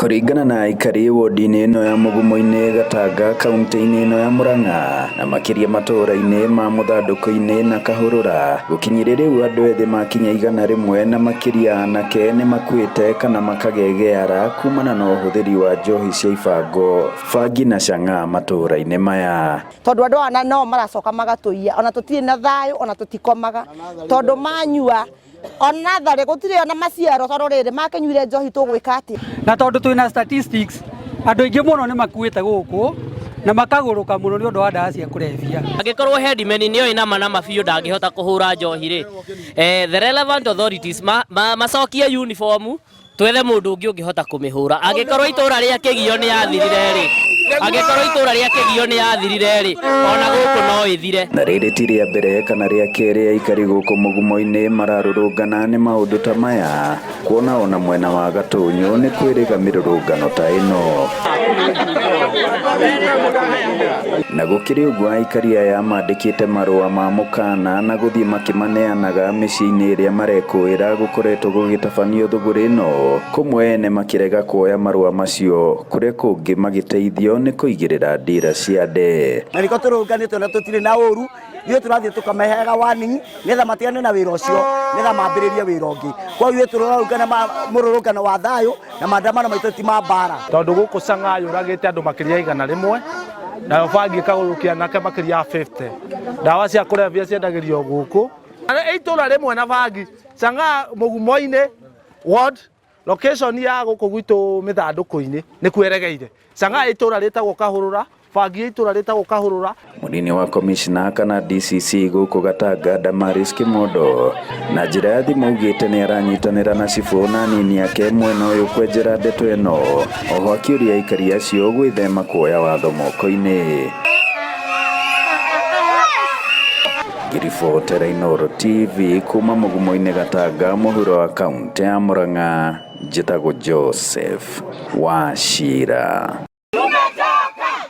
Kũringana na aikari wodi-inĩ ĩno ya Mugumo-inĩ Gatanga kaunti-inĩ ĩno ya Murang'a na makĩria matũũra-inĩ ma Mũthandũkũ-inĩ na Kahũrũra, gũkinyĩria rĩu andũ ethĩ makinya 100 na makĩria anake nĩ makuĩte kana makagegeara kumana na ũhũthĩri wa njohi cia ibango, bangi na chang'aa matũũra-inĩ maya. Tondũ andũ aya no maracoka magatũiya, ona tũtirĩ na thayũ, ona tũtikomaga, tondũ manyua ona tharĩ gũtirĩ ona maciaro, tondũ rĩrĩ makĩnyuire njohi tũgwĩka atĩa? Na tondũ twĩna statistics, andũ aingĩ mũno nĩ makuĩte gũkũ na makagũrũka mũno nĩ ũndũ wa ndawa cia kũrebia. Angĩkorwo headman nĩoĩ nama nama biũ ndangĩhota kũhũra njohi rĩ, the relevant authorities macokie uniform, twethe mũndũ ũngĩ ũngĩhota kũmĩhũra. Angĩkorwo itũra rĩa Kĩgio nĩ yathirire rĩ, angĩkorwo itũra rĩa Kĩgio nĩ yathirire rĩ, ona gũkũ no ĩthire. Na rĩrĩ ti rĩa mbere kana rĩa kerĩ aikari gũkũ Mũgumo-inĩ mararũrũngana nĩ maũndũ ta maya, kuona ona mwena wa Gatũnyũ nĩ kwĩrĩga mĩrũrũngano ta ĩno. Na gũkĩrĩ ũguo aikari aya mandĩkĩte marũa ma mũkana na gũthiĩ makĩmaneanaga mĩciĩ-inĩ ĩrĩa marekũĩra gũkoretwo gũgĩtabanio thũgũrĩ ĩno, kũmwe ene makĩrega kuoya marũa macio, kũrĩa kũngĩ magĩteithio nĩ kũigĩrĩra ndira cia nde. Na nĩkĩo tũrũnganĩte ona tũtirĩ na ũru, ithuĩ tũrathiĩ tũkameheaga warning nĩgetha matigane na wĩra ũcio, nĩgetha mambĩrĩrie wĩra ũngĩ. Koguo ithuĩ tũrarũngana mũrũrũngano wa thayũ na maandamano maitũ ti ma mbara. Tondũ gũkũ Chang'aa yũragĩte andũ makĩria ya 100, nayo bangi ĩkagũrũkia anake makĩria ya 50. Ndawa cia kũrebia ciendagĩrio gũkũ. Itũra rĩmwe na bangi, Chang'aa Mũgumo-inĩ ward, location ya gũkũ gwitũ mĩthandũkũ-inĩ nĩkuo ĩregeire. Chang'aa itũra rĩtagwo Kahũrũra, bangi ya itũra rĩtagwo Kahũrũra. Mũnini wa komishna kana DCC gũkũ Gatanga Damaris Kimondo na njĩra ya thimũ augĩte nĩ aranyitanĩra na cibũ na anini ake mwena ũyũ kwenjera ndeto ĩno, oho akĩũria aikari acio gwĩthema kuoya watho moko-inĩ. Ngĩribotera Inooro TV kuma Mũgumo-inĩ Gatanga mũhuro wa kaũntĩ ya Murang'a, njĩtagwo Joseph Wachira.